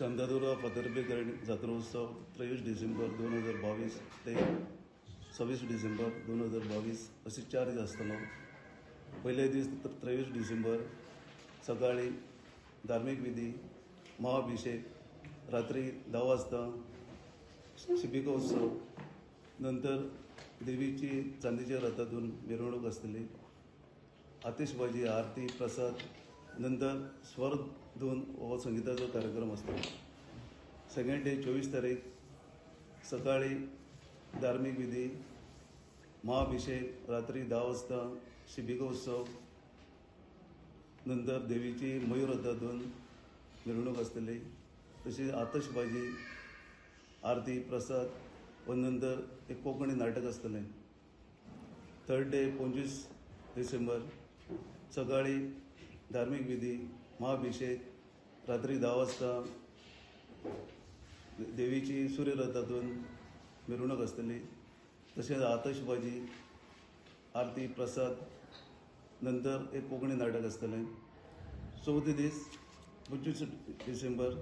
शांतादुर्गा फातर्पेकर जात्रोत्सव 23 डिसेंबर 2022 ते 26 डिसेंबर 2022 असे 4 दीस आसतलो. पयले दीस 23 डिसेंबर सकाळी धार्मीक विधी, महाअभिषेक, रात्री 10 वाजता शिबिकोत्सव, नंतर देवीची चांदीच्या रथातून मिरवणूक आसतली, आतिशबाजी, आरती, प्रसाद, नंतर स्वर धून हो संगिताचो कार्यक्रम आसतलो. सेकंड डे 24 तारीख सकाळी धार्मीक विधी, महाअभिषेक, रात्री 10 वाजता शिबिकोत्सव, नंतर देवीची मयूर रथातून मिरवणूक आसतली, तशीच आतशबाजी, आरती, प्रसाद व नंतर एक कोंकणी नाटक आसतलें. थर्ड डे 25 डिसेंबर सकाळी धार्मीक विधी, महाअभिषेक, रात्री 10 वाजता देवीची सूर्यरथातून मिरवणूक आसतली, तशेंच आतशबाजी, आरती, प्रसाद, नंतर एक कोंकणी नाटक आसतलें. चवथे दीस 25 डिसेंबर.